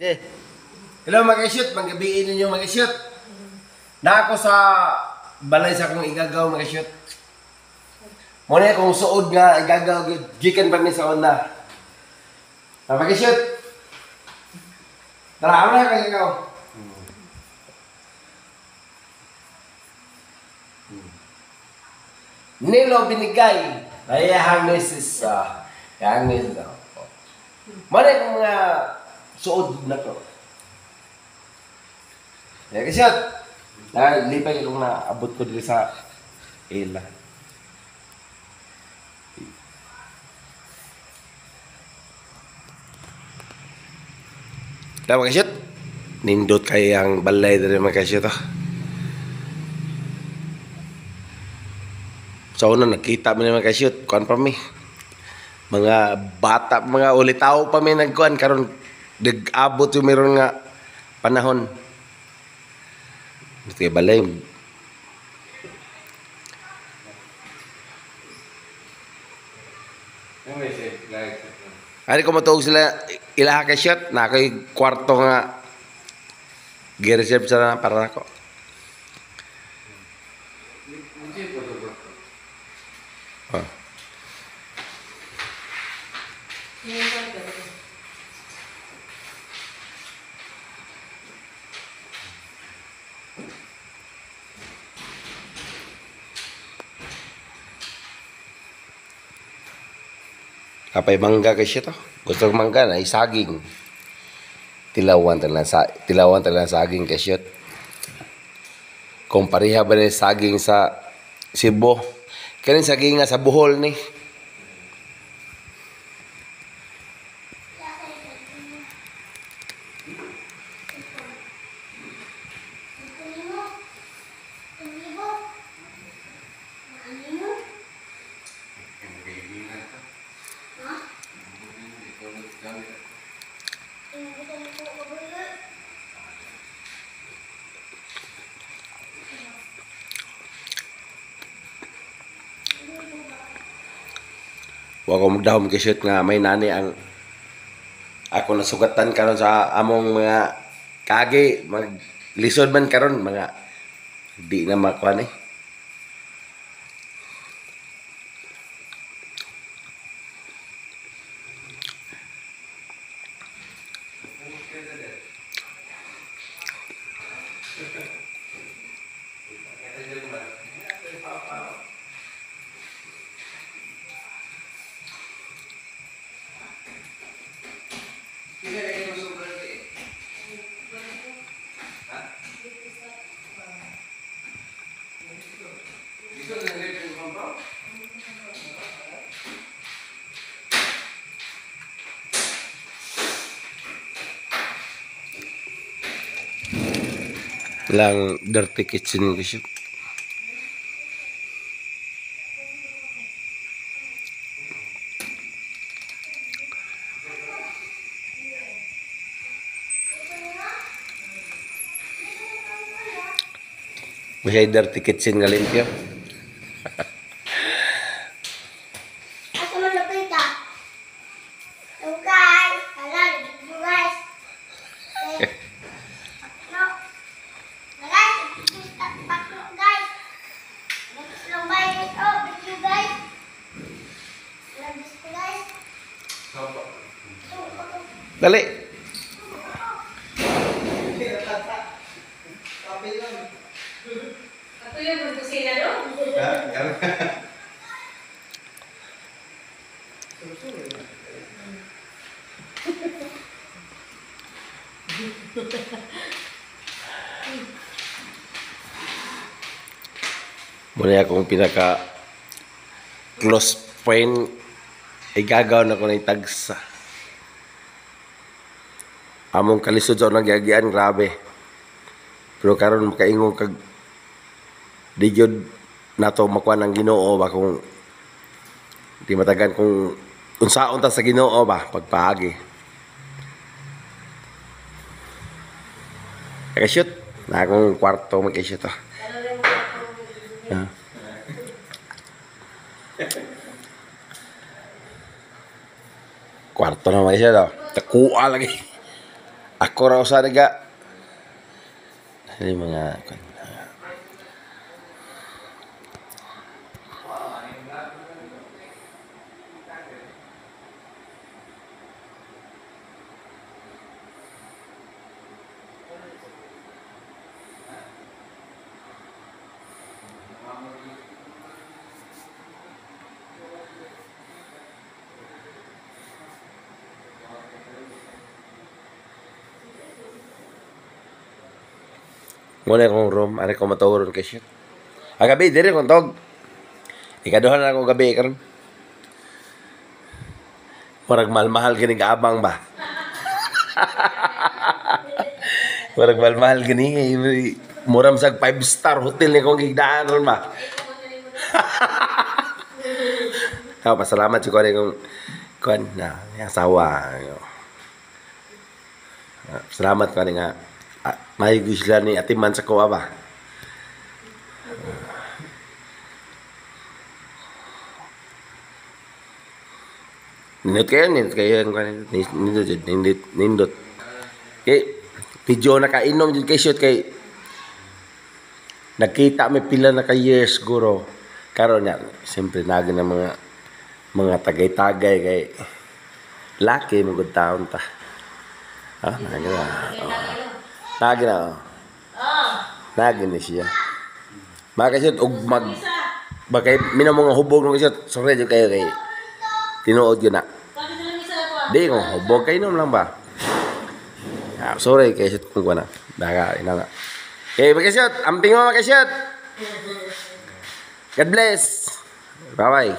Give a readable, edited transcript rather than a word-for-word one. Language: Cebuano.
Eh. Hello mga shoot, manggabiin ninyo mga shoot. Na ako sa balay sa akong igagaw mga shoot. Muna akong suod nga igagaw gikan pa mi sa una. Ah, mga shoot. Tara na kay igagaw. Nilo binigay. Ay hang misis yang misis. Muna akong mga suod na ko. Ya kasi na lipay kung naabot ko diri sa ila. Tama kasi nindot kay ang balay diri mga kasi to. Sa una nakita mi mga kasi kuan pa mi. Mga bata, mga ulitaw pa mi nagkuan karon nag-abot yung meron nga panahon. Kaya balay. Ari ko matuog sila ilaha kay shot na kay kwarto nga gi-reserve sa para nako. Oh. Kapay mangga kasi to. Gusto kong mangga na isaging. Tilawan talaga saging kasi. Kung pareha ba na saging sa Cebu. Kanin saging nga sa Bohol ni. Wa ko magdahom kay shoot nga may nani ang ako nasugatan karon sa among mga kagi maglisod man karon mga di na makuan eh. Lang dirty kitchen kasi. May dirty kitchen nga limpyo. Asa man lapit ka? Hello guys, hello guys. No. Guys, guys. Guys. Guys. Dali. Ato yung kusina, no? Muna akong pinaka close friend igagaw na ko na itagsa. Among kalisod sa unang giagian, grabe. Pero karon makaingon kag di gyud nato makuha ng Ginoo ba kung di matagan kung unsaon ta sa Ginoo ba pagpaagi. Naka-shoot na akong kwarto mag-shoot. Kwarto naman siya daw. Takuha lagi. Ako ra usa niga. Dili mga muna akong room, ano ko maturon kay shit. Ang gabi, diri kong tog. Ikaduhan na akong gabi karon. Murag mahal-mahal gini kaabang ba? Murag mahal-mahal gini. Muram sa 5-star hotel ni kong gigdaan ron ba? Oh, pasalamat si kuan kong kuan na asawa. Salamat kuan nga. May sila ni atiman sa kuha ba? Nindot kayo, nindot, nindot, nindot. Kay, video nakainom dyan kay shoot kay nakita may pila na ka years guro. Karon niya, siyempre nagi na mga tagay-tagay kay laki mo good taon ta. Ah, nagi na. Oh. Nagi na. Oh. Nagi na siya. Mga kasyot, og mag bakay mina mga hubog ng kasyot, sorry jud kayo kay tinuod yun na. Di ko hubog kayo inom lang ba? Ah, sorry kay syot kung kuana. Daga ina na. Okay, mga kasyot, amping mo mga kasyot. God bless. Bye-bye.